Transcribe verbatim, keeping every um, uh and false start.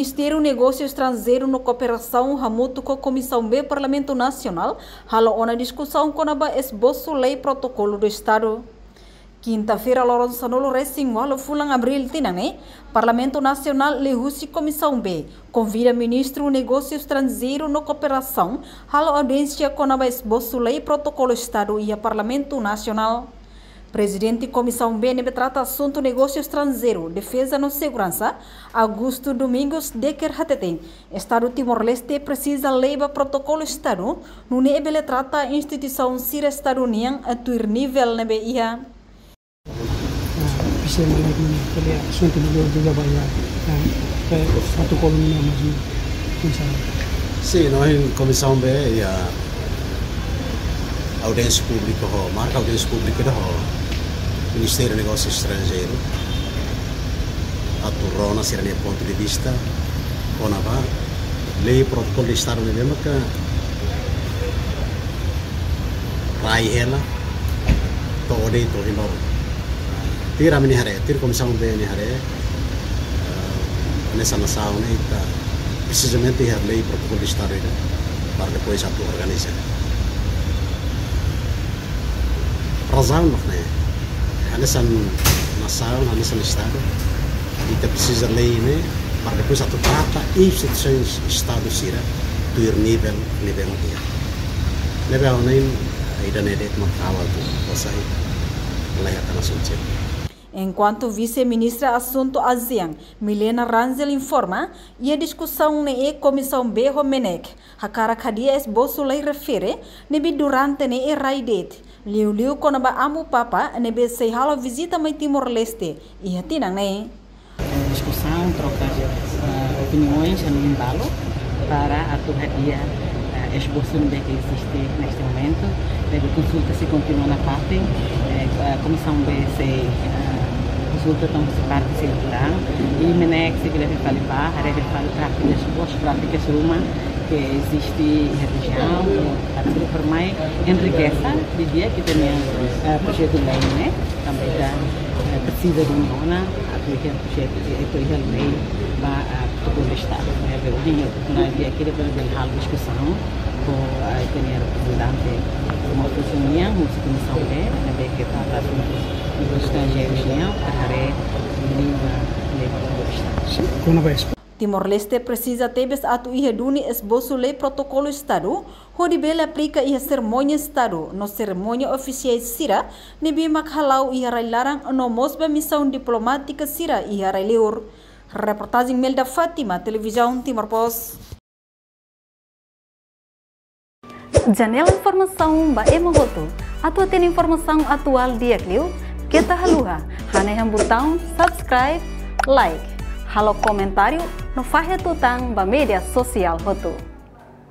Ministériu Negósiu Estranjeiru no Kooperasaun hamutuk ho Komisaun B Parlamentu Nasionál halo ona diskusaun kona-ba esbosu lei protokolu do Estadu. Kinta-feira, loron sanulu-resin-ualu fulan Abríl tinan ne'e, Parlamentu Nasionál liuhusi Komisaun B konvida Ministru Negósiu Estranjeiru no Kooperasaun halo audiénsia kona-ba esbosu lei protokolu Estadu iha Parlamentu Nasionál. Prezidente Komisaun B ne'ebé trata asuntu negósiu estranjeiru, defeza no seguransa, Augusto Domingos Decker hateten, Estadu Timor-Leste presiza lei ba protokolu Estadu, nune'e bele trata instituisaun sira Estadu nian tuir nivel ne'ebé iha. Ah, bisa melihat ini, kali ya, asuntu negósiu juga banyak. Ah, kayak protokolu nian masih bisa. Sin, no, iha Komisaun B iha audiénsia públika ho, marka audiénsia públika ida ho Ministériu Negósiu Estranjeiru atu rona sira-nia pontu de vista kona-ba lei protokolu Estadu ne'ebé maka rai hela to'o de'it to'o ohin loron. Tuir ami-nia haree, tuir Komisaun B nia haree, eh, hanesan nasaun ne'e ita precisamente iha lei protokolu Estadu ida para depois atu organiza. Razaun mak ne'e, hanesan nasaun, hanesan Estadu, ita presiza lei ne'e para depois atu trata instituisaun Estadu sira tuir nivel, nivel iha. Ne'ebé ha'u hanoin ida-ne'e de'it mak ha'u atu hasai, laiha tan asuntu seluk. Enkuantu Vise-Ministra Asuntu ASEAN, Milena Rangel informa, iha diskusaun ne'e Komisaun B ho MNEK hakarak hadi'a esbosu lei refere ne'ebé durante ne'e rai de'it, liuliu kona-ba Amu Papa ne'ebé sei halo vizita mai Timor-Leste iha tinan ne'e. Diskusaun, troka, eh, opiniaun, hanesan balu, para atu hadi'a, eh, esbosu ne'ebé ke eziste neste momento. Ne'ebé konsulta sei kontinua nafatin, eh, eh, Komisaun B sei, eh, konsulta tan husi parte sei durante. I MNEK sei bele fali ba, haree bele fali prátikas, boas prátikas ruma ke eziste iha rejiaun, atu bele mai enrikese didi'ak ita-nia, eh, projetu lei ne'e, tanba ita, eh, presiza duni ona atu iha projetu, atu iha lei ba, eh, protokolu Estadu. Ne'ebé ohin, na dia kira bele halo diskusaun ho, eh, ita-nia reprezentante, Mauricio Niang, husi Komisaun B, ne'ebé ke trata asuntu negósiu estranjeiru nian, para haree lei ba, lei ba protokolu Estadu. Kona-ba Timor-Leste presiza tebes atu iha duni esbosu lei protokolu Estadu, hodi bele aplika iha serimónia Estadu no serimónia ofisiál sira ne'ebé mak hala'o iha rai-laran no mós ba misaun diplomátika sira iha rai-liur. Reportajen Melda Fátima, Televizaun Timor Post. Janela informasaun ba ema hotu. Atu hatene informasaun atuál di'ak liu, keta haluha hanehan butaun subscribe, like, halo komentáriu no fahe tutan ba média sosiál hotu.